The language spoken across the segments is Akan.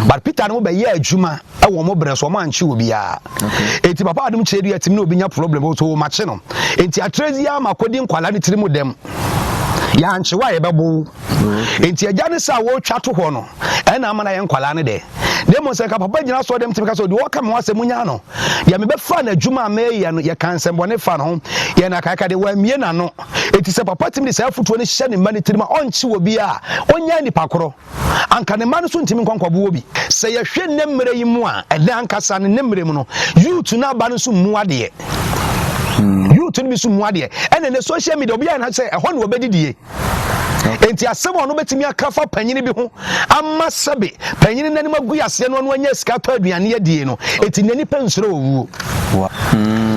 But Peter no bɛyɛ adwuma ɛwɔ ɔmo brɛ so, ɔmo ankye obiara. Eti Papa Adom Kyerɛ Dua timi na obi nya problem so wɔn akye no. Enti atrezi ama akɔdi nkwalaa ne tiri mu dɛm. Yɛankye wa, yɛbɛbo. Enti agya ne sɛ a wɔretwa to hɔ no, ɛna ama na yɛ nkwalaa no dɛ. Na mmom sɛ nka papa gyina so dɛm timi ka sɛ deɛ ɔka me ho asɛm nya no, deɛ mebɛfa n'adwuma a mɛyɛ no, yɛka nsɛmbɔne fa no ho, yɛn akaaka deɛ wɔamie n'ano. Eti sɛ papa timi de saa afutuo no hyɛ ne mma ne tirim a, ɔnkye wɔ bi a ɔnya nipa korɔ, anka ne mma no so ntumi nkɔnkɔboɔ bi. Sɛ yɛhwɛ ne mmerɛ yi mu a, ɛnɛ ankasa ne ne mmerɛ mu no, youth no aba no nso mmu adeɛ. Youth no bi so mmu adeɛ, ɛna ne social media obi ayɛ na sɛ ɛhɔ na wɔbɛdidie. Nti asɛm a ɔno bɛtumi aka fa panyini bi ho ama sɛbe panyini n'anim agu aseɛ no, ɔno anya sika tɔ aduane adie no. Eti ne nipa nsoro owuo.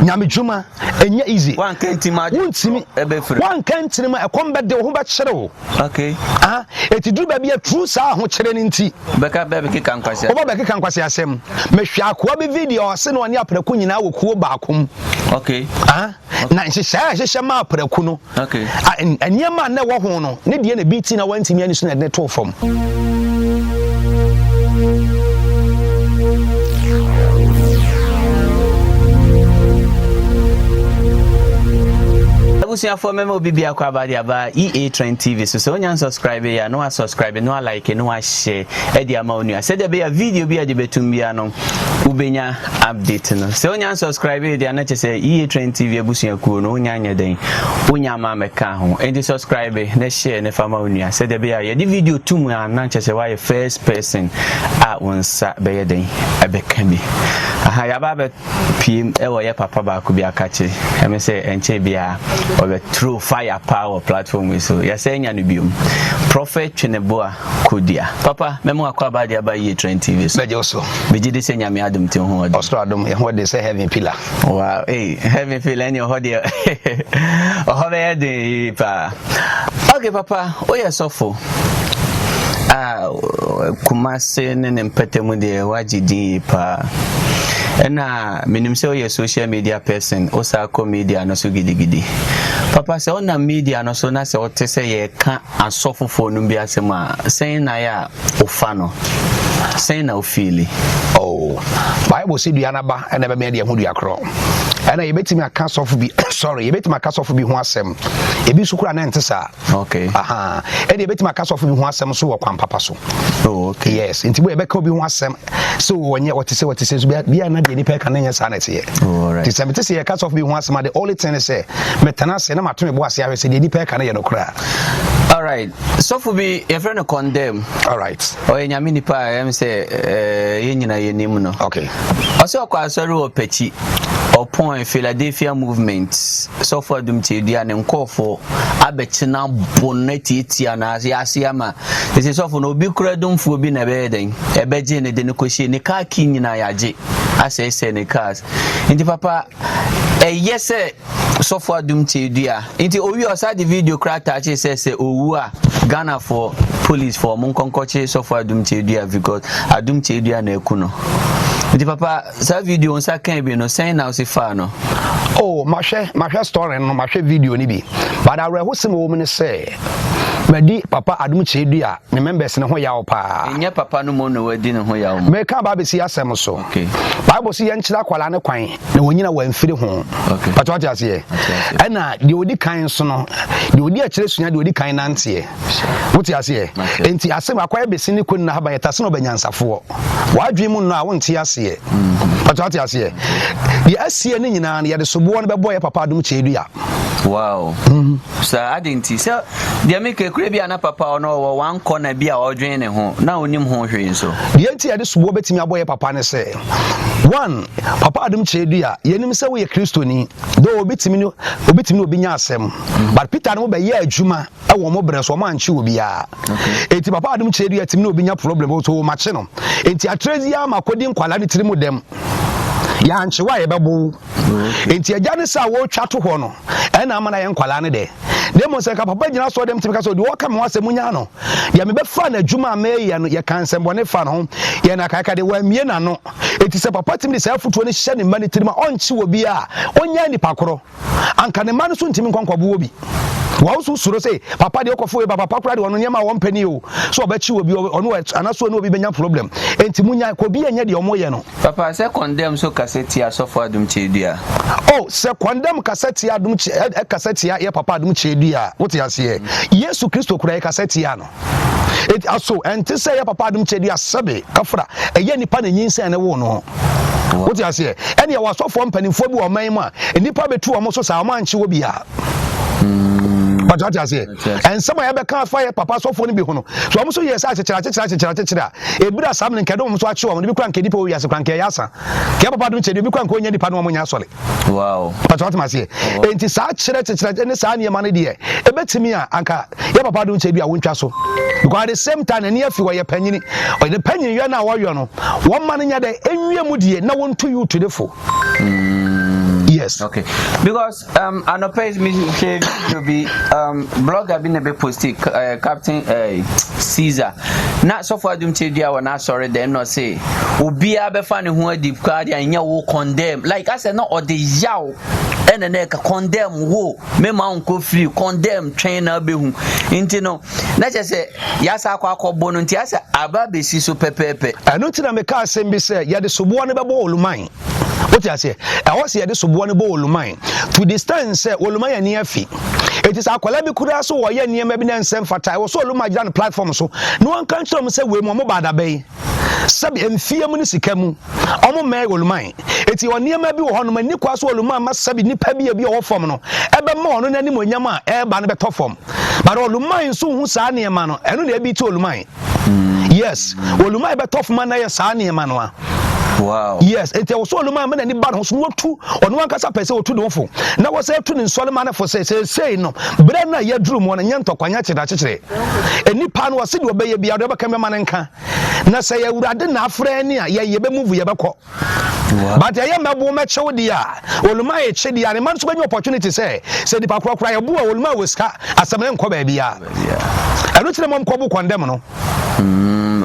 Nyame dwuma ɛnyɛ easy. Wanka ntim ade. Wontimi. Ɛbɛfiri. Wanka ntini ma ɛkɔm bɛde wo ho, bɛkyerɛ wo. Ah, eti duru baabi a turu saa ahokyerɛ no nti bɛka bɛɛ bɛkeka nkwasi. Wɔba bɛkeka nkwasi asɛm. Mehwɛ akoa bi video, ɔse na ɔne aprɛko nyinaa wɔ kuo baako mu. Ah, na nhyehyɛe a ɛhyehyɛ ma aprɛko no, ah, nneɛma a na ɛwɔ ho no ne deɛ na bi ti na wantumi ani so na ɛde ne too fam. Abusuafoɔ, mɛma obi biako aba de aba EA Trend TV so. Sɛ wonya nsubscribe yɛ a, na wasubscribe na walike na wahyɛ ɛde ama wo nua, sɛdeɛ ɛbɛyɛ a video bi a de bɛtum bia no, wobɛnya update no. Sɛ wonya nsubscribe yɛ deɛ a, na kyerɛ sɛ EA Trend TV abusuakuo no wonya nyɛ dɛn, wonya ama mɛka ho. Enti subscribe na share ne fa ma wo nua, sɛdeɛ ɛbɛyɛ a yɛde video tum a, na kyerɛ sɛ woayɛ first person a wo nsa bɛyɛ dɛn, ɛbɛka bi. Aha yɛaba abɛ piem ɛwɔ yɛ papa baako bi akakye ɛmɛ sɛ ɛnkyɛ biara ɔbɛ throw fire paa wɔ platform yi so. Yɛsɛ nya no biom, Prophet Tweneboa Kodua. Papa, mɛmo akɔ aba de aba Yie Trend TV so. Bɛgye wo so. Megye di sɛ Nyame adom te ho ɔde. Ɔsoro adom, yɛho ɔde sɛ heaven pillar. Wow, hey, heaven pillar ɛne ɔhɔ deɛ, ɔhɔ bɛyɛ den yie paa. Okay papa, woyɛ sɔfo a Kumase ne ne mpɛtɛ mu deɛ, woagye din yie paa. Ɛna menim sɛ woyɛ social media person, wosaa kɔ media no so gidigidi. Papa, sɛ wonam media no so na sɛ wote sɛ yɛreka asɔfofoɔ no bi asɛm a, sɛn na yɛ a wofa no? Sɛn na wofeeli? Oh, Bible sɛ dua n'aba ɛna ɛbɛma yɛde ɛho dua korɔ. Ɛna yɛbɛtumi aka sɔfo bi, sorry, yɛbɛtumi aka sɔfo bi ho asɛm, ebi nso kora na ɛnte saa. Aha, ɛna yɛbɛtumi aka sɔfo bi ho asɛm so wɔ kwan papa so. Oh, okay. Yes, nti bo yɛbɛka obi ho asɛm sɛ wɔnyɛ, wɔte sɛ wɔte sɛ so bia na deɛ nipa ɛka no nyɛ saa na ɛteɛ. Oh, alright. Nti sɛ mete sɛ yɛka sɔfo bi ho asɛm a, the only thing is sɛ metena ase na mato me bo ase ahwɛ sɛ deɛ nipa ɛka no yɛ nokorɛ. Alright, sɔfo bi yɛfrɛ no Condemn. Ɔyɛ Nyame nipa a ɛm sɛ yɛn nyinaa yɛnim no. Ɔsɛ ɔkɔ asɔre wɔ Pɛkyi, ɔpɔn Philadelphia Movement. Sɔfo Adom Kyerɛdua ne nkɔɔfoɔ abɛkyena bo no atiatia no ase ase ama ɛsɛ sɔfo no obi kura domfoɔ bi na ɛbɛyɛ dɛn ɛbɛgye ne de no kɔhyie ne car key nyinaa, yɛagye asɛesɛe ne cars. Nti papa, ɛyɛ sɛ sɔfo Adom Kyerɛdua nti owi ɔsa de video kora ataakye sɛ owu a, Ghanafoɔ policefoɔ mo nkɔnkɔkye sɔfo Adom Kyerɛdua because Adom Kyerɛdua na ɛku no. Nti papa, saa video nsa kan bi no, sɛn na wosi faa no? Oh, mahwɛ story no, mahwɛ video no bi, but awerɛhosɛm wɔ mu ne sɛ madi Papa Adom Kyerɛdua ne members ne ho yaw paa. Ɛnyɛ papa no mu na wadi ne ho yaw mu. Meka aba abɛsi asɛm so. Bible sɛ yɛnkyerɛ akwalaa ne kwan na wɔnyina wɔamfiri ho. Pàtó, wate aseɛ? Ɛna deɛ ɔdi kan so no, deɛ ɔdi akyerɛ sua deɛ ɔdi kan nanteɛ. Wote aseɛ? Enti asɛm akɔyɛ bɛsi ne kɔni na haba yɛtase na ɔbɛnyansafoɔ wadwene mu no a wonte aseɛ. Pàtó, wate aseɛ? Deɛ asie no nyinaa no, yɛde soboɔ no bɛbɔ yɛ Papa Adom Kyerɛdua. Wow. Saa ade nti sɛ deɛ meka kura bi a na papa ɔno ɔwɔ one corner bi a ɔdwen ne ho na onim ho hwee nso. Deɛ nti yɛde soboɔ bɛtumi abɔ yɛ papa ne sɛ, one, Papa Adom Kyerɛdua, yɛnim sɛ woyɛ Kristoni, though obi tumi ne obi nya asɛm, but Peter no bɛyɛ adwuma ɛwɔ ɔmo brɛ so, ɔmo ankye obiara. Enti Papa Adom Kyerɛdua tumi ne obi nya problem so wɔn akye no. Enti atrezi ama akɔdi nkwalaa ne tiri mu dɛm, yɛankye wa, yɛbɛbo. Enti agya ne sɛ a wɔretwa to hɔ no, ɛna ama na yɛ nkwalaa no dɛ. Na mmom sɛ nka papa gyina so dɛm tumi ka sɛ deɛ ɔka me ho asɛm nya no, deɛ mebɛfa n'adwuma a mɛyɛ no, yɛka nsɛmbɔne fa no ho, yɛn akaaka deɛ wɔamie n'ano. Eti sɛ papa tumi de saa afutuo no hyɛ ne mma ne tirim a, ɔnkye wɔ bi a ɔnya nipa korɔ, anka ne mma no so ntumi nkɔnkɔboɔ bi. Wɔn nso suro sɛ papa deɛ ɔkɔfo eba papa koraa deɛ ɔno nneɛma a wɔmpɛ ni o so ɔbɛkye obi ɔno anaso ɔne obi bɛnya problem enti munya kɔ bi ɛnyɛ deɛ ɔmo yɛ no. Papa sɛ condemn so kasa tia asɔfo adom kyɛdua. Oh sɛ condemn kasa tia adom kyɛ ɛkasa tia yɛ papa adom kyɛdua wote aseɛ Yesu Kristo koraa ɛkasa tia no eti aso ɛnte sɛ yɛ papa adom kyɛdua sɛbe kafra ɛyɛ nipa na nyinsɛn ne wo no. Wote aseɛ? Ɛne ɛwɔ asɔfoɔ mpanimfoɔ bi wɔ ɔman mu a nnipa bɛtu wɔn so saa wɔn ankye wɔ biara. But wate aseɛ? Nsɛm a yɛbɛka afa yɛ papa asɔfoɔ no bi ho no, so wɔn nso yɛ sɛ akyekyere akyekyere akyekyere akyekyere a, ebira saa mene nkɛde wɔn nso akye wɔn, ebi kura nkɛ nipa wɔ wiase kura nkɛ yɛ asa. Kɛ papa dom kyɛ deɛ obi kura nkɛ onya nipa no wɔn nyɛ asɔre. Wow. But wate aseɛ? Enti saa kyerɛ kyekyerɛ ne saa nneɛma no deɛ, ebɛtumi a anka yɛ papa dom kyɛ bi a wontwa so. Because at the same time n'ani afi wɔyɛ panyini. Ɔyɛ panyin yɛ no a wɔyɔ no, wɔn ma no nya dɛ enwie mu die na wɔntu youth ne fo. Yes. Okay. Because anɔpa yi mehwɛ video bi blogger bi na bɛ posti Captain Caesar na sɔfo adum kyɛ dua wɔ n'asɔre dɛm na ɔse obiara bɛfa ne ho adi koraa deɛ nyɛ wo condemn like asɛ na ɔde yaw ɛna na ɛka condemn wo mema wo nkɔ free condemn twɛn na abɛhu nti no na kyɛ sɛ yɛasa akɔ akɔbɔ no nti asɛ aba bɛsi so pɛpɛɛpɛ. Ɛno nti na meka asɛm bi sɛ yɛde soboɔ no bɛbɔ oluman. Wote aseɛ? Ɛwɔ sɛ yɛde soboɔ no bɔ oluman to the extent sɛ oluman ani afi. Eti sɛ akwadaa bi koraa so wɔyɛ nneɛma bi na ɛnsɛ mfata, ɛwɔ sɛ oluman gyina no platform so na wɔnka nkyerɛ wɔn sɛ wei mu wɔn ba adaba yi. Sɛbi mfie mu ne sika mu, wɔn mmɛn oluman. Eti wɔ nneɛma bi wɔ hɔ nom, ani kwa so oluman ma sɛbi nipa bi a bi ɔwɔ fam no, ɛbɛma ɔno n'animonyam a ɛreba no bɛtɔ fam. But oluman nso hu saa nneɛma no, ɛno na ebi ti oluman. Yes, oluman bɛtɔ fam na yɛ saa nneɛma no a. Wow. Yes, enti ɛwɔ so oluman ma n'ani ba ne ho so na watu ɔno ankasa pɛ sɛ otu ne ho fo na wɔsɛ tu ne nsɔre ma ne fo sɛ seesei no berɛ no a yɛduru mu no nyɛ ntɔkwa nyɛ akyekyere nnipa no wɔse deɛ ɔbɛyɛ biara deɛ ɔbɛka bɛma no nka na sɛ yɛ awurade na afrɛ ne a yɛn yɛbɛmuvu yɛbɛkɔ. But ɛyɛ mɛbo mɛkyew deɛ a oluma yɛ kye deɛ a ne ma nso bɛnya opportunity sɛ sɛ nipa korɔ koraa yɛbo a oluma wɔ sika asɛm no nkɔ baabi a ɛno kyerɛ mɔm kɔbo kɔndɛm no.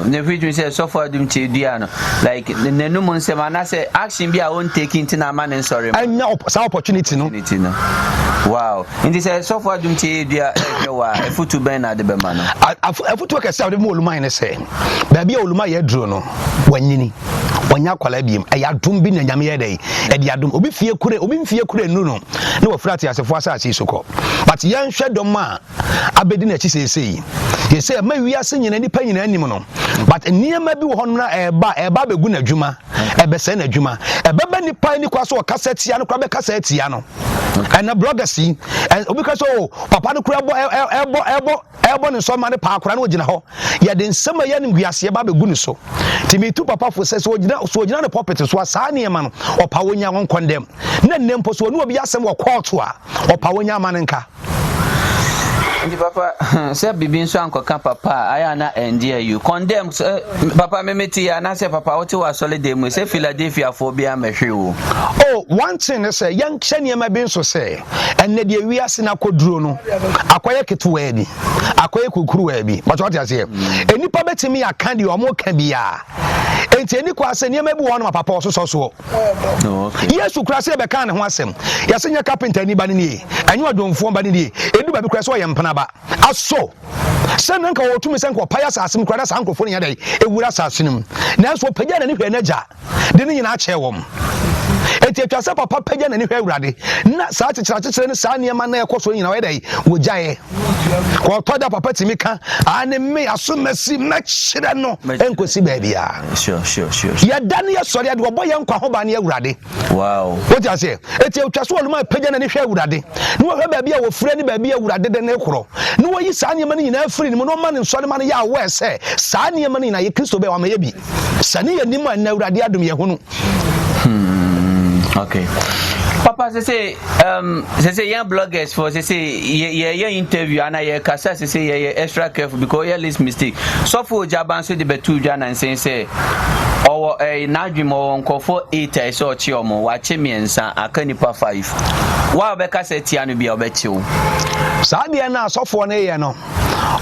Ne fi tumi sɛ sɔfo adum kyɛ dua no like n'anum nsɛm anaasɛ action bi a ɔn take nti na ama ne nsɔre mu. Ɛnya saa opportunity no. Opportunity no. Wow. Nti sɛ sɔfo adum kyɛ dua ɛhwɛ wɔ a afutu bɛn na ade bɛma no? Afutu kɛse a wɔde ma oluma ne sɛ baabi a oluma yɛ aduro no wanyini. Ɔnyɛ akwadaa biem. Ɛyɛ adom bi na Nyame yɛ dɛn? Ɛde adom. Obi fie kure, obi mfie kure nnu no na wafiri ateasefoɔ asase yi so kɔ. But yɛnhwɛ dɔm a abɛdi n'akyi seesei. Seesei ɛma wiase nyinaa nipa nyinaa nim no. But nneɛma bi wɔ hɔ na ɛba, ɛba abɛgu n'adwuma, ɛbɛsɛe n'adwuma. Ɛbɛba nipa ani kwa so ɔkasa tia no koraa bɛkasa atia no. Ɛna bloggers yi, obi ka sɛ oh, papa no koraa ɛbɔ ɛbɔ ɛbɔ Ɛrebɔ ne nsɔmma no paa koraa na ɔgyina hɔ. Yɛde nsɛm a ɛyɛ animguaseɛ ba bɛgu ne so. Nti metu papa fo sɛ, sɛ ɔgyina, sɛ ɔgyina ne pulpit so a, saa nneɛma no, ɔpa wɔnya wɔn kɔndɛm. Na nnɛ mpo, sɛ ɔne obi asɛm wɔ kɔɔto a, ɔpa wɔnya ama no nka. Nti papa, sɛ biribi nso ankɔka papa a, ayɛ a na ɛngye ayu. Condemn, sɛ, papa me mete yi anaasɛ papa wote wɔ asɔredan mu yi, sɛ Philadelphiafoɔ biara mmɛhwee wo. Oh, one thing ne sɛ, yɛnhyɛ nneɛma bi nso sɛ, Ɛnnɛ deɛ wiase no akɔduro no, akɔyɛ ketewaa bi, akɔyɛ kukuruwaa bi. Bàtɛ wate aseɛ. Nnipa bɛtumi aka deɛ wɔn ka biara. Enti ɛni kwa sɛ nneɛma bi wɔ hɔ nom a papa ɔsosɔ soɔ. Yesu kura sɛ yɛbɛka ne ho asɛm. Yɛsɛ nyɛ kapenta ni ba no nie, ɛnyɛ ɔdwomfoɔ ba no nie. Ɛdu baabi kura sɛ ɔyɛ mpena ba. Aso sɛ na nka ɔwɔ tumi sɛ nka ɔpae asase mu kura na saa nkurɔfoɔ no nya dɛ ɛwura asase no mu. Nanso ɔpagya n'ani hwɛɛ n'agya. de ne nyinaa kyɛɛ wɔn. Enti atwa sɛ papa pagya n'ani hwɛ Awurade na saa akyekyere ne saa nneɛma na ɛkɔ so nyinaa ɔyɛ dɛ wɔgyaeɛ. Ɔtɔ da papa tumi ka ane me aso mɛsi mɛkyerɛ no ɛnkɔsi baabiara. Yɛda ne yɛsɔre ade ɔbɔ yɛn nkwa ho ban ne Awurade. Wote aseɛ? Eti atwa so ɔloma apagya n'ani hwɛ Awurade na wɔhwɛ baabi a wɔfiri ne baabi a Awurade de ne korɔ na wɔyi saa nneɛma no nyinaa firi ne mu na ɔma ne nsɔre ma no yɛ aware sɛ saa nneɛma no nyinaa yɛ Kristo bɛyɛ wama yɛ bi. Sɛ ne yɛ nim a, nnɛ Awurade adom yɛ hunu. Okay. Papa sese sese yɛn bloggers for sese yɛ yɛ interview ana yɛ kasa sese yɛ yɛ extra careful because yɛ least mistake. Sɔfo Ogyaba nso de bɛtu dwa nansen sɛ ɔwɔ ɛɛ n'adwene mu ɔwɔ nkurɔfoɔ eight a ɛsɛ ɔkye wɔn wakye mmiɛnsa aka nipa five. Wa a ɔbɛkasa tia no bi a ɔbɛkye wo. Saa deɛ no a sɔfoɔ no yɛ no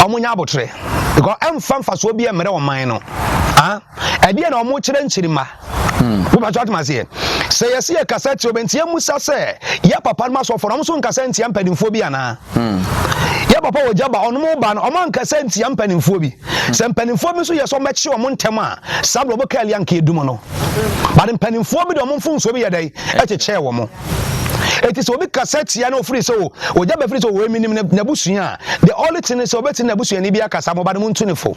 wɔn nyɛ abotrɛ. Because ɛmfa mfasoɔ bi mmerɛ ɔman no. Ah, ɛdeɛ na wɔn kyerɛ nkyirimma. Wobɛtɔ atom aseɛ. Sɛ yɛse yɛkasa tia obi nti yɛmmusa sɛ, yɛ papa nom asɔfoɔ no, ɔmo nso nkasa ntia mpanimfoɔ bi anaa? Yɛ papa wɔ gya ba, ɔnom ba no, ɔmo ankasa ntia mpanimfoɔ bi. Sɛ mpanimfoɔ bi nso yɛ sɛ ɔmo bɛkye ɔmo ntɛm a, saa berɛ ɔbɛka ali anka edum no. But mpanimfoɔ bi de ɔmo mfomsoɔ bi yɛ dɛn? Ɛkyekyɛɛ wɔn. Eti sɛ obi kasa tia na ofiri sɛ o ogya bɛfiri sɛ o eminim n'abusua a, the only thing is sɛ ɔbɛti n'abusuani bi akasa mo ba no mo ntu ne fo.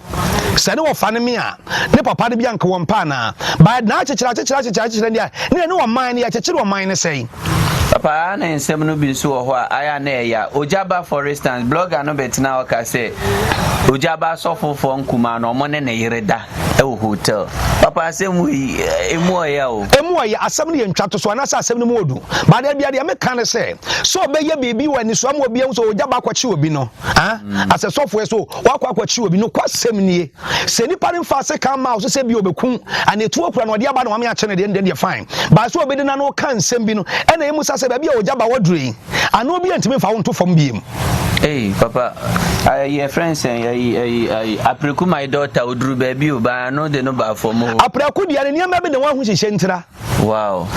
Sɛ ne wɔfa ne me a, ne papa no bi anka wɔn pa anaa. But na akyekyere akyekyere akyekyere akyekyere deɛ ne ne ɔman no yɛkyekyere ɔman no sɛn. Papa, na nsɛm no bi nso wɔ hɔ a ayɛ a na ɛyɛ Ogyaba, for instance, blogger no bɛtena hɔ ka sɛ Ogyaba asɔfofoɔ nkumaa no, ɔmo ne ne yere da ɛwɔ hotel. Papa, asɛm wei emu ɔyɛ o. Emu ɔyɛ. Asɛm no yɛ ntwa to so anaasɛ asɛm no mu odu baade bia deɛ meka ne sɛ ɔbɛyɛ biribi wɔ anisoa ma obi ahu sɛ ogya ba akɔkye obi no, ah, asɛ sɔfoɔ so wakɔ akɔkye obi no kɔ. Asɛm nie, sɛ nipa no mfa ase kan ma wo so sɛ bi obɛku ana etuo kura na ɔde aba na wame akye no deɛ fine, baa sɛ obi de n'ano ka nsɛm bi no, ɛna emu sa sɛ baabi a ogya ba wɔduru yi ano obi antumi mfa wo nto fam biem. Hey, papa, yɛ friend sɛn ayi ayi ayi Apreku My Daughter, oduru baabi o, baa no de no ba fam o. Aprɛko deɛ ne nneɛma bi na wɔn aho hyehyɛ ntira.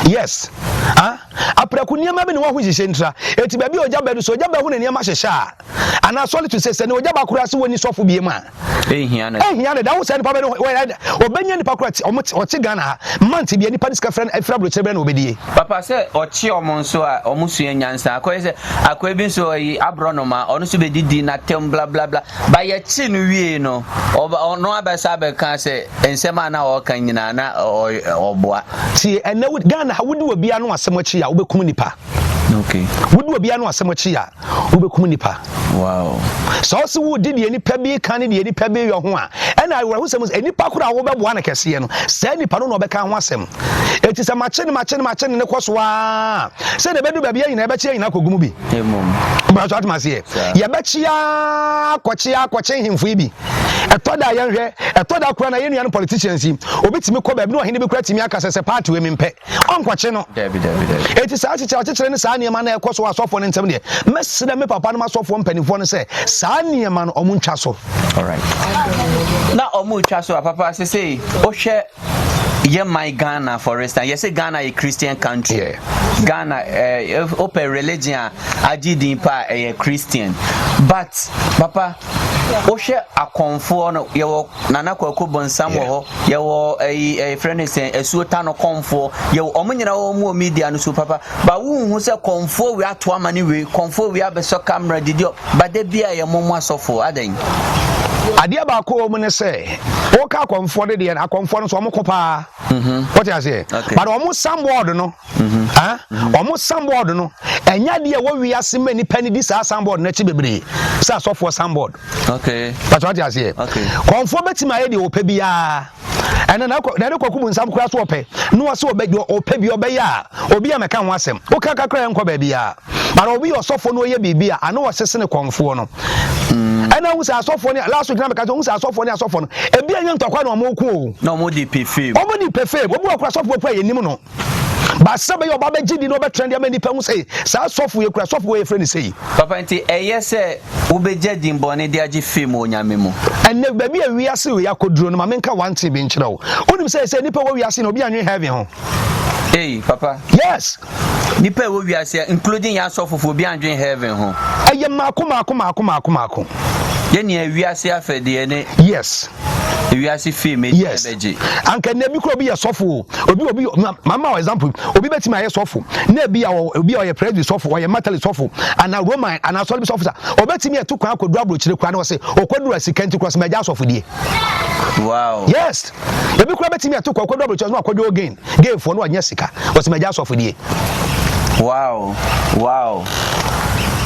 Yes, ah, Aprɛko nneɛma bi na wɔn aho hyehyɛ ntira. Eti baabi a ogya bɛ no so, ogya bɛ ho ne nneɛma hyehyɛ a, anaa sɔle to sɛ ne ogya ba koraa se wɔn ni sɔfo biem a, ehia no. Ehia no da wo sɛ nipa bɛ no wɔyɛ ɔbɛnya nipa koraa ɔmo ɔte Ghana ha mante bia nipa ne sika fira efira aburokyerɛ bɛ na ɔbɛdie. Papa, sɛ ɔkye ɔmo nso a, ɔmo sua nyansa. Akɔyɛ sɛ akɔyɛ bi nso ɔyi aborɔnoma, ɔno nso bɛdidi n'atɛm bla bla bla ba, yɛkye no wie no, ɔba ɔno abɛsa abɛka sɛ nsɛm a na ɔka nyinaa na ɔboa. Tie, ɛnɛ wo Ghana ha, wodi obi ano asɛm akyi a, wobɛkum nipa. Wodi obi ano asɛm akyi a, wobɛkum nipa. Sɛ ɔsi wo di deɛ nipa bi ka ne deɛ nipa bi yɛ ho a, ɛna awerɛhosɛm sɛ nipa koro a wobɛboa no kɛseɛ no, saa nipa no na ɔbɛka ho asɛm. Eti sɛ makye ne makye ne makye ne ne kɔ so aa sɛ na ɛbɛdu baabi yɛ nyinaa yɛbɛkye yɛ nyinaa kɔgu mu bi. Mbɛsɔ atom aseɛ, yɛbɛkye aa kɔkye aa kɔkye nhemfo yi bi. Ɛtɔ da yɛnhwɛ, ɛtɔ da koraa na yɛn nuanom politicians yi, obi tumi kɔ baabi na ɔhene bi koraa tumi aka sɛ party wei mi mpɛ, ɔnkɔkye no. Dabi, dabi, dabi. Eti saa akyekyere akyekyere ne saa nneɛma na ɛkɔ so wɔ asɔfoɔ no ntɛm deɛ, mɛsrɛ me papa no ma asɔfoɔ mpanimfoɔ no sɛ saa nneɛma no ɔmo ntwa so. Alright, na ɔmo twa so a, papa, sese wohwɛ yɛ man Ghana, for instance, yɛsɛ Ghana yɛ Christian country. Ghana wopɛ religion a agye din pa a, ɛyɛ Christian. But papa, wohwɛ akɔnfoɔ no, yɛwɔ Nana Kwaku Bonsam wɔ hɔ, yɛwɔ ɛyi ɛyɛfrɛ no sɛn, Asuo Ta no kɔnfoɔ, yɛwɔ ɔmo nyinaa wɔn wɔ media no so. Papa, ba wonhu sɛ kɔnfoɔ wei ato ama ne wei, kɔnfoɔ wei abɛsɔ camera didi ɔ bada bi a yɛ mo asɔfoɔ adan. Adeɛ baako wɔ mu ne sɛ woka akɔmfoɔ de deɛ, akɔmfoɔ no nso ɔmo ko paa. Wote aseɛ? But ɔmo signboard no, ah, ɔmo signboard no ɛnyɛ adeɛ a ɛwɔ wiase ma nipa ni di saa signboard no akyi bebree sɛ asɔfoɔ signboard. Pàtó, wate aseɛ? Kɔnfoɔ bɛtumi ayɛ deɛ ɔpɛ biara. Ɛnna na na ne Kwaku Bonsam koraa so ɔpɛ na ɔsɛ ɔbɛ deɛ ɔpɛ bi ɔbɛyɛ a, obi a mɛka ho asɛm woka kakra yɛ nkɔ baabi a, but obi yɛ ɔsɔfoɔ na ɔyɛ biribi a, ano ɔsese ne kɔnfoɔ no. Ɛna ohun sɛ asɔfoɔ ne last week na mɛka sɛ ohun sɛ asɔfoɔ ne asɔfoɔ no ebi ɛnyɛ ntɔkwa na ɔmo ko o. Na ɔmo de pɛ fame. Ɔmo di pɛ fame. Obi wɔ kora sɔfoɔ kora yɛ nim no baasa bɛyɛ ɔba bɛgye di na ɔbɛtrɛ de ama nipa ho sɛ saa sɔfo yɛ kura sɔfo yɛ fɛ ne sɛyi. Papa, nti ɛyɛ sɛ wobɛgya din bɔne de agye fame wɔ Nyame mu? Ɛnɛ baabi a wiase wei akɔduro no, ma menka one thing bi nkyerɛ wo. Wonim sɛ nipa wɔ wiase na obi anwe heaven ho. Ei, papa. Yes. Nipa ɛwɔ wiase, including yɛn asɔfofoɔ, obi andwen heaven ho. Ɛyɛ maako maako maako maako maako. Yɛnea wiase afɛdeɛ ne wiase fame edi ɛbɛgye. Anka nna bi kura obi yɛ sɔfo o, obi mama wɔ example, obi bɛtumi ayɛ sɔfo na ebi a obi a ɔyɛ Presby sɔfo, ɔyɛ Methodist sɔfo ana Roman ana asɔre bi sɔfo sa, ɔbɛtumi ɛtu kwan akɔduru aburokyire kwan na ɔsɛ ɔkɔduru asika nti kura sɛ mɛgya asɔfo die. Yes, ebi kura bɛtumi ɛtu kwan akɔduru aburokyire na akɔduru gain gain foɔ no ɔnyɛ sika, ɔsɛ mɛgya asɔfo die. Wow,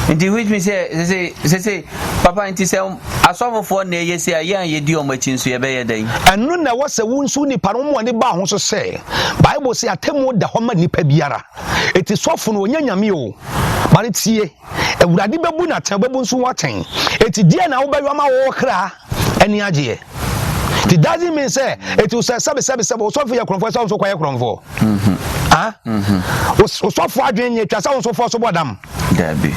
nti which means sɛ sese sese, papa, nti sɛ asɔfofoɔ na ɛyɛ sɛ a, yɛn a yɛdi wɔn akyi nso yɛbɛyɛ dɛn? Ɛno na ɛwɔ sɛ wo nso nipa no wɔn ani ba ho so sɛ Bible sɛ atemmuo da hɔ ma nipa biara. Eti sɔfo no ɔnyɛ Nyame o, bare tie, Awurade bɛbu n'atɛn, ɔbɛbu nso ho atɛn. Eti deɛ na wobɛyɔ ama wo kra ani agyeɛ? It doesn't mean sɛ eti sɛ sɛbi sɛbi sɛbi osɔfo yɛ korɔmfoɔ sɛ wo nso kɔyɛ korɔmfoɔ. Ah, osɔfo adwene nyɛ twa sɛ wo nso fɔ so bɔ dam. Dabi.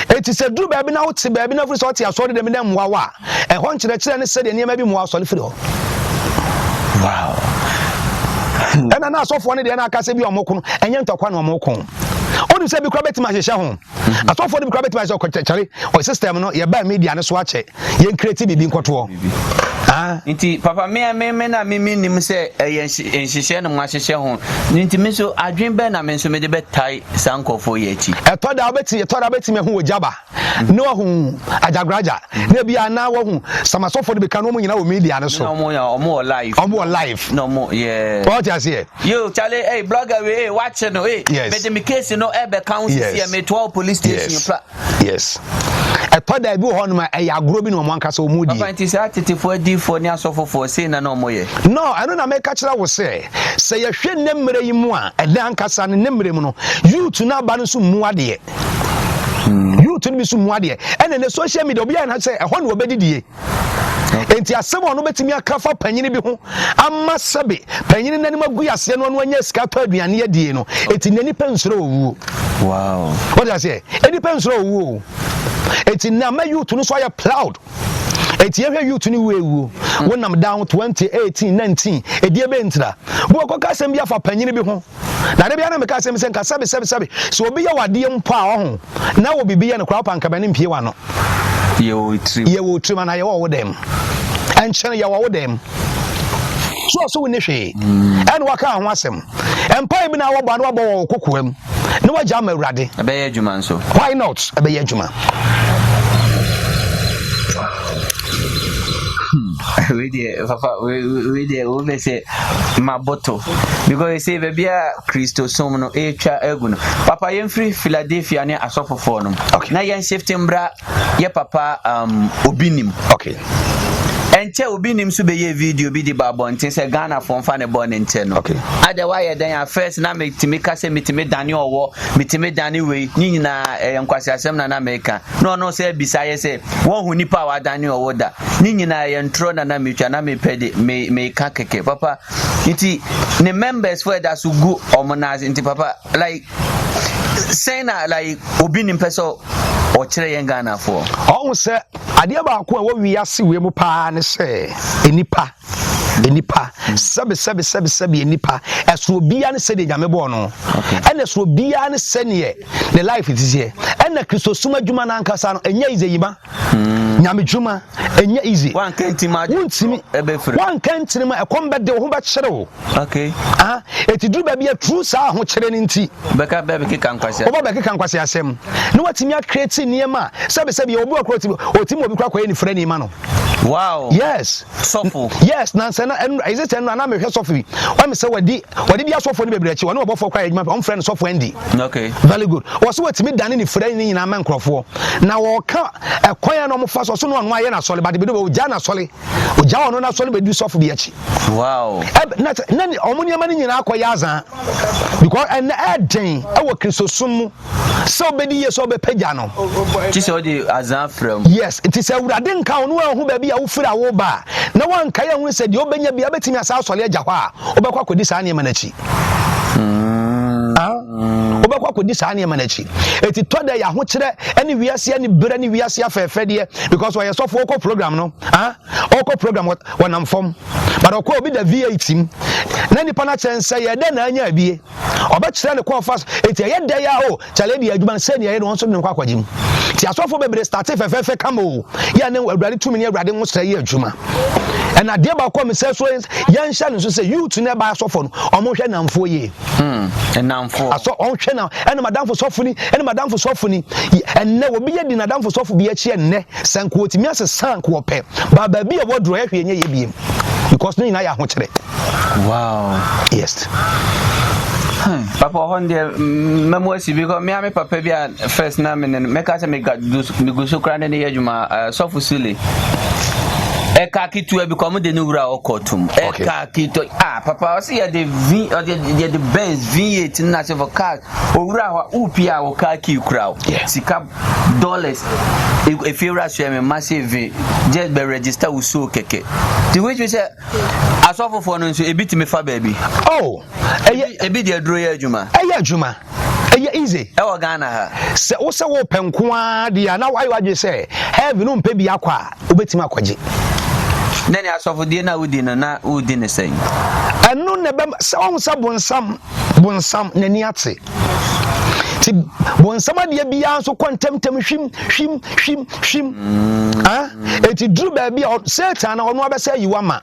Eti sɛ duru baabi na wote baabi na firi sɛ ɔte asɔre dɛm na mmoa wo a, ɛhɔ nkyerɛkyerɛ ne sɛdeɛ nneɛma bi mmoa, asɔre firi hɔ. Wow. Ɛna na asɔfoɔ no deɛ na aka sɛ bi ɔmo ko no, ɛnyɛ ntɔkwa na ɔmo ko. Wonim sɛ bi kora bɛtumi ahyehyɛ ho. Asɔfoɔ no bi kora bɛtumi ahyehyɛ ɔkɔkyɛre ɔ system no yɛbaa media no so akyɛ yɛn create biribi nkɔtoɔ. Ah. Nti papa me me me na me me nim sɛ ɛyɛ nhyehyɛ na mo ahyehyɛ ho. Nti me nso adwene bɛn na me nso mede bɛtae saa nkurɔfoɔ yi akyi. Ɛtɔ da wobɛtumi ɛtɔ da wobɛtumi ahu ogyaba na wahu agyagoraagya na ebi a na wahu samasɔfoɔ no bi ka na wɔn nyinaa wɔ media no so. Na wɔn yɛ wɔn wɔ live. Wɔn wɔ live. Na wɔn yɛ. Wɔn ti aseɛ. Yo chale hey blogger wei hey wakye no hey. Yes. Mede me case no ɛbɛka ho sisi yɛ metoa police station yes. pra. Yes. Ɛtɔ da bi wɔ hɔ nom a ɛyɛ agorɔ bi na wɔn ankasa wɔn di. Papa nti saa tetefoɔ adiifoɔ ne asɔfofoɔ sei na na wɔn yɛ. No ɛno na meka kyerɛ wo sɛ sɛ yɛhwɛ nnɛ mmerɛ yi mu a ɛnɛ ankasa no nnɛ mmerɛ mu no youth no aba no nso mmu adeɛ. Youth no bi nso mmu adeɛ ɛna ne social media obi ayɛ na sɛ ɛhɔ na wɔbɛdidie. Enti asɛm a ɔno bɛtumi aka fa panyini bi ho ama sɛbe panyini n'anim agu aseɛ no ɔno anya sika tɔ aduane adie no, enti nea nipa nsuro owuo. Wow. Wɔde aseɛ, nipa nsuro owuo o. Enti na ama youth no so ayɛ proud. Enti yɛhwɛ youth no wuo ewuo. Wonam down 20, 18, 19, edie bɛ ntira. Bo ɔkɔka asɛm bi afa panyini bi ho. Na de bia na meka asɛm sɛ nka sɛbe sɛbe sɛbe sɛ obi yɛ wadeɛ mpo a ɔho na wɔ biribi yɛ no koraa wopa nka bɛne mpie wano. Yɛwɔ tirim. Yɛwɔ tirim anaa yɛwɔ wo dɛm. Ɛnkyɛn yɛwɔ wo dɛm. So ɔso wonni hwee. Ɛna waka ho asɛm. Mpae bi na wɔbɔ ano wɔbɔ wɔ kokoa mu. Na wagya ama Awurade. Ɛbɛyɛ adwuma nso. Why not? Ɛbɛyɛ adwuma. Wei deɛ papa wei deɛ wo bɛ sɛ maboto because sɛ baabi a Kristosom no ɛretwa agu no papa yɛmfiri Philadelphia ne asɔfofoɔ no okay. Na yɛn shift mbra yɛ papa um, obi nim okay. Ɛnkyɛ obi nim so bɛyɛ video bi de ba abɔnten sɛ Ghanafoɔ mfa ne bɔ ne nkyɛ no okay. Adɛ woayɛ dɛn a first na metumi ka sɛ metumi dane ɔwɔ metumi dane wei ne nyinaa ɛyɛ nkwaseasɛm na na meka na ɔno sɛ bisa yɛ sɛ wɔhu nipa a wadane ɔwɔ da ne nyinaa yɛ ntorɔ na na metwa na mepɛ de me meka kɛkɛ papa nti ne members fo ɛda so gu ɔmo nan ase nti papa like sɛn na like obi nim pɛ sɛ ɔkyerɛ yɛn Ghanafoɔ. Ɔho sɛ adeɛ baako a ɛwɔ wiase wei mu paa ne sɛ nnipa nnipa sɛbe sɛbe sɛbe sɛbe nnipa ɛso obiara ne sɛdeɛ Nyame bɔɔ no ɛna ɛso obiara ne sɛdeɛ ne life ti seɛ ɛna Kristosom adwuma no ankasa no ɛnyɛ easy yima Nyame dwuma ɛnyɛ easy wanka ntim wontimi wanka ntirim a ɛkɔm bɛde wo ho bɛkyere wo okay ah eti duru baabi a turu saa ahokyere no nti bɛka bɛkeka nkwasi wɔba bɛkeka nkwasi asɛm na watumi akreti nneɛma a sɛbesɛbe yɛ obi wɔ koro otimi obi kora kɔyɛ ne frɛ nneɛma no. Wow. Yes. Sɔfo. Yes, na nsɛ na ɛnu ɛyɛ sɛ ɛnu anam mehwɛ sɔfo bi. Wɔn sɛ wɔdi wɔde bi asɔfo no bebree akyi wɔne ɔbɔfo kora yɛ adwuma wɔn frɛ no sɔfo Andy. Okay. Very good. Wɔsɛ wɔtumi dane ne frɛ ne nyinaa ma nkurɔfoɔ. Na wɔka ɛkwan a na wɔn fa so so no ɔno ayɛ n'asɔre but ebi de wɔgya n'asɔre ogya ɔno n'asɔre bɛdu sɔfo bi akyi. Wow. Ɛ na na wɔn nneɛma no nyinaa akɔ yɛ azan because ɛnna ɛɛden ɛwɔ Kristosom mu. Sɛ wobɛdi yie sɛ wobɛpagya no. Gye sɛ wode azaa fra mu. Yes, nti sɛ Awurade nka wo na wanhu baabi a wofiri a woreba a, na wankae anhunu sɛ deɛ wobɛnya biara bɛtumi asan asɔre agya hɔ a, wobɛkɔ akɔdi saa nneɛma no akyi. Ah, wobɛkɔ akɔdi saa nneɛma no akyi. Eti tɔ dɛ yɛ ahokyerɛ ne wiase aniberɛ ne wiase afɛɛfɛdeɛ because ɔyɛ sɔfo ɔkɔ program no. Ah, ɔkɔ program wɔnam fam. But ɔkɔ obi da V8 mu. Na nipa no akyerɛ nsɛ yɛ dɛ na anya abie. Ɔbɛkyerɛ ne kɔn fa so. Eti ɛyɛ dɛ ya o, kyale deɛ adwuma no sɛnea ɛyɛ no wɔn nso de ne kɔ akɔgye mu. Ti asɔfo bebree starte fɛfɛɛfɛ kama o, yɛ ne Awurade tumi ne Awurade nwosra yɛ adwuma. Ɛna adeɛ baako a mesɛ so yɛnhyɛ no nso sɛ youth no ɛba asɔfo no, wɔn hwɛ namfoɔ yie. Nnamfoɔ. Asɔ wɔn hwɛ na ɛna madamfo sɔfo ni, ɛna madamfo sɔfo ni. Ɛnnɛ obi yɛ di n'adamfo sɔfo bi akyi ɛnnɛ, sɛ nka otumi asesa nka ɔpɛ. Ba baabi a wɔduru ɛhwɛ ɛnyɛ yɛ biem. Because ne nyinaa yɛ ahokyerɛ. Wow. Yes. Papa ɔhɔ no deɛ mɛmo asi bi kɔ mea me papa bi a first na me ne no mɛka sɛ megu so koraa ne ne yɛ adwuma sɔfo Sule ɛka ketewa bi kɔ ɔmo de ne wura ɔkɔ tum ɛka ketewa ah papa ɔsi yɛde v ɔde yɛde Benz V8 ne n'ase fɔ car owura hɔ upi a wɔ car key kura o sika dollars efie wura soɛ me massive just bɛ register wo so kɛkɛ ti which means sɛ Asɔfofoɔ no nso, ebi tumi fa baabi. Oh, ɛyɛ. Ebi de aduro yɛ adwuma. Ɛyɛ adwuma. Ɛyɛ easy. Ɛwɔ Ghana ha. Sɛ wo sɛ wopɛ nko ara deɛ a, na wayɛ w'adwene sɛ heaven wompɛ bi akɔ a, wobɛtumi akɔgye. Na ne asɔfodie no a wodi no, na wodi no sɛn? Ɛno na ɛbɛma sɛ ɔhu sɛ bonsam bonsam n'ani ate. Ti bonsam adeɛ biara nso kɔ ntɛmntɛm hwim hwim hwim hwim. Mm. Ah, eti duru baabi a Satan na ɔno abɛsɛ ayi wa ma.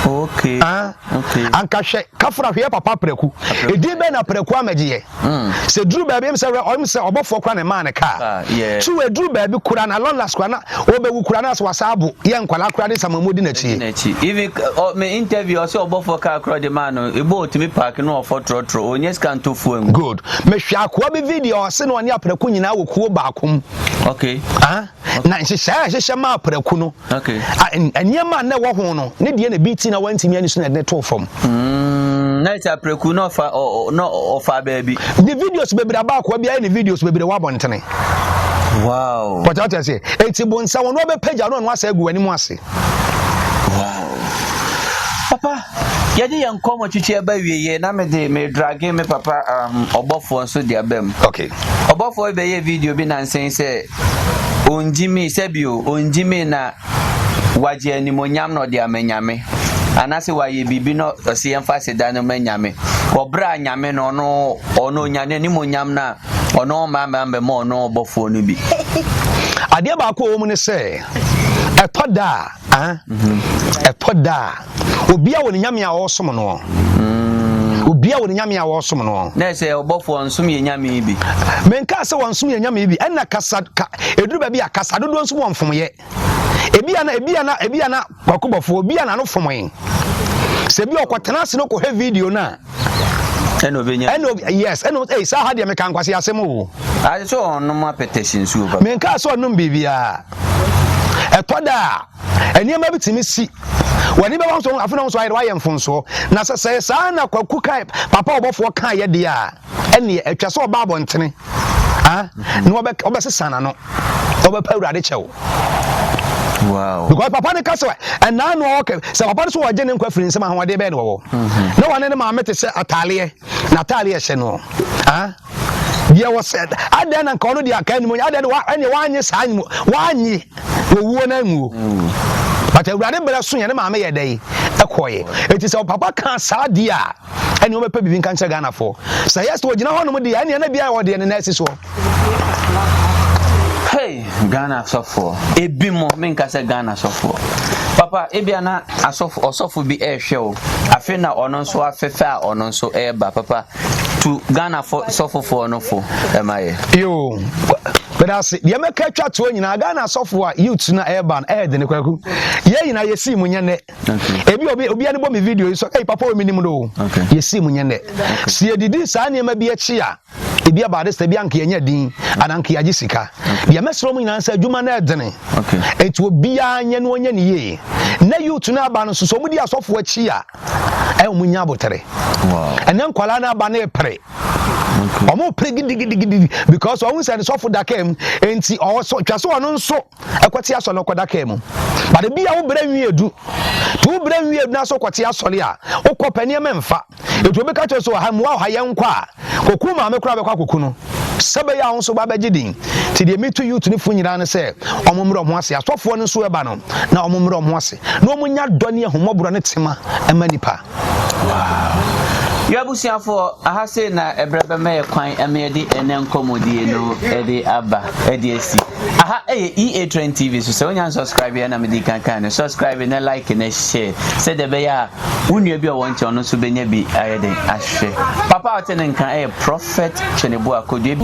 Okay. Ah, okay. Anka hwɛ kafra hwɛ papa prɛku. Edin bɛn na prɛku amɛgyeɛ. Mm. Sɛ duru baabi ɛm sɛ ɔm sɛ ɔbɔfoɔ kora na ɛmaa ne kaa. Ah, yeah. Tu eduru baabi kora na long last kora na ɔbɛwu kora na sɛ wasa abo yɛ nkwalaa kora de samamu di n'akyi. N'akyi. Even uh, me interview ɔsɛ ɔbɔfoɔ kaa kora de maa no ebo otumi park na ɔfɔ trɔtrɔ onye sika nto fuel mu. Good. Mehwɛ akoa bi video ɔse na ɔne aprɛko nyinaa wɔ kuo baako mu. Okay. Ah, na nhyehyɛe a ɛhyehyɛ maa prɛko no nneɛma a na ɛwɔ ho no ne deɛ na ebi ti na wantumi ani so na ɛde ne too fam. Mm, na ɛsɛ prɛko na ɔfa na ɔfa baabi. Ne videos bebree aba akoa bi ayɛ ne videos bebree wɔ abɔntene. Wow. Pɔtɛ ɔtɛ se eti bonsa wɔn ɔbɛpagya no ɔno asɛ agu anim ase. Wow. Papa, yɛde yɛn nkɔmmɔ twitwi ɛba wieɛ na mede me drage me papa um, ɔbɔfoɔ nso de aba mu. Okay. Ɔbɔfoɔ yi bɛyɛ video bi nansen sɛ ɔngyimii, sɛbi o, ɔngyimii na wagye animonyam na ɔde ama Nyame, anaasɛ wayɛ biribi na ɔse yɛmfa aseda no ma Nyame, wɔ berɛ a Nyame no, ɔno, ɔno ɔnya n'animonyam no a, ɔno ɔmma mma mmɛma ɔno ɔbɔfoɔ no bi. Adeɛ baako a ɛwɔ mu ne sɛ, ɛtɔ da a, Ah, ɛtɔ da a, obia wɔ ne nyame a ɔresom noɔ. Mm. Obia wɔ ne nyame a ɔresom noɔ. Na ɛsɛ ɔbɔfoɔ nsom yɛ nyame bi. Menkaa sɛ wɔnsom yɛ nyame bi, ɛna kasa ka ɛduru baabi a kasa dodoɔ nso wɔn fomyɛ. Ebia na ebia na ebia na kwakubɔfoɔ obia na no fomee. Sɛ bi ɔkɔtena ase no kɔhwɛ video no a, ɛna obenya ɛna obi yes ɛna ɛy saa ha deɛ meka nkwasi asɛm o. Ade sɛ ɔnom apɛtɛsi nsuo papa. Menkaa sɛ ɔnom biribiara. Ɛtɔ da a nneɛma bi tumi si w'ani bɛba nso afei na nso ayɛ wayɛ mfonsoɔ na sɛ sɛ saa na kwaku kae papa ɔbɔfoɔ kae yɛ deɛ a ɛneɛ atwa sɛ ɔba abɔntene ah na ɔbɛsesa n'ano ɔbɛpɛ awurade kyɛw. Wow. Because papa ne ka sɛ ɛnaa no ɔwɔ kɛ sɛ papa no so wɔgye ne nkwa firi nsɛm ahoɔden bɛyɛ ne wɔwɔ mhm. na wɔne ne maame te sɛ ataaleɛ na ataaleɛ hyɛ no ah deɛ wɔ sɛ adɛn na nka ɔno deɛ aka animuonyam adɛn na ɛneɛ wanye saa animu wanye wɔwuo no anwuo mm. but awurade berɛ so yɛ ne maame yɛ dɛn ɛkɔeɛ ɛti sɛ papa ka saa deɛ a ɛne wɔbɛpɛ biribi nka nkyerɛ Ghanafoɔ sɛ yɛ sɛ wɔgyina hɔnom deɛ ɛneɛ na bia wɔdeɛ ne nan asi soɔ. Hey, Ghana asɔfoɔ ebi mo menka sɛ Ghana asɔfoɔ papa ebia na asɔfo ɔsɔfo bi ɛrehwɛ o afe na ɔno nso afɛfɛ a ɔno nso ɛreba papa tu Ghana fo sɔfofoɔ no fo ɛma yɛ. Yoo meda ase deɛ mɛka atwa toɔ nyinaa Ghana asɔfoɔ a youth na ɛreba no ɛyɛ dene kwaku yɛn nyinaa yɛsii mu nyɛ nnɛ ebi obi obi ani bɔ mi video yi so ɛyi papa omi nim do yɛsi mu nyɛ nnɛ si yɛdidi saa nneɛma bi akyi a ebi aba ade sɛ ebi anka yɛnyɛ din anaa anka yɛagye sika deɛ mɛsrɛ mu nyinaa sɛ adwuma no ɛdene eti obiara nyɛ no ɔnyɛ ne yie na youth no aba no nso so wɔn di asɔfo akyi a ɛyɛ wɔn nya abotere ɛnɛ nkwadaa no aba no repere wɔn pere gidigidigidi because wɔn sɛ ne sɔfo daka mu nti ɔwɔ so twa so ɔno nso. Ɛkɔte asɔre no kɔda kaa mu. But ebi a wo brɛ nwie du. To wo brɛ nwie du na so kɔte asɔre a, wokɔ pɛ nneɛma mfa. Etu obi ka kyerɛ so ha mua ha yɛn nkɔ a, koku maame koraa bɛkɔ akoku no. Sɛ bɛyɛ a wo nso ba bɛgye din. Ti deɛ metu youth ne fo nyinaa ne sɛ wɔn mmerɛ wɔn ase. Asɔfoɔ no nso ɛba no na wɔn mmerɛ wɔn ase. Na wɔn nya dɔ ne ahummɔborɔ ne tema ɛma nipa. Wow. Yɛ abusuafoɔ, aha sei na ɛberɛ bɛma yɛ kwan ɛma yɛde ɛnɛ nkɔmmɔdie no ɛde aba ɛde asi. Aha ɛyɛ EA Trend TV so sɛ wonya nsubscribe yɛ na mede kankan no subscribe na like na share sɛdeɛ ɛbɛyɛ a wo nua bi a ɔwɔ nkyɛn ɔno nso bɛnya bi ayɛ den ahwɛ. Papa a ɔte ne nka ɛyɛ Prophet Tweneboa Kodua.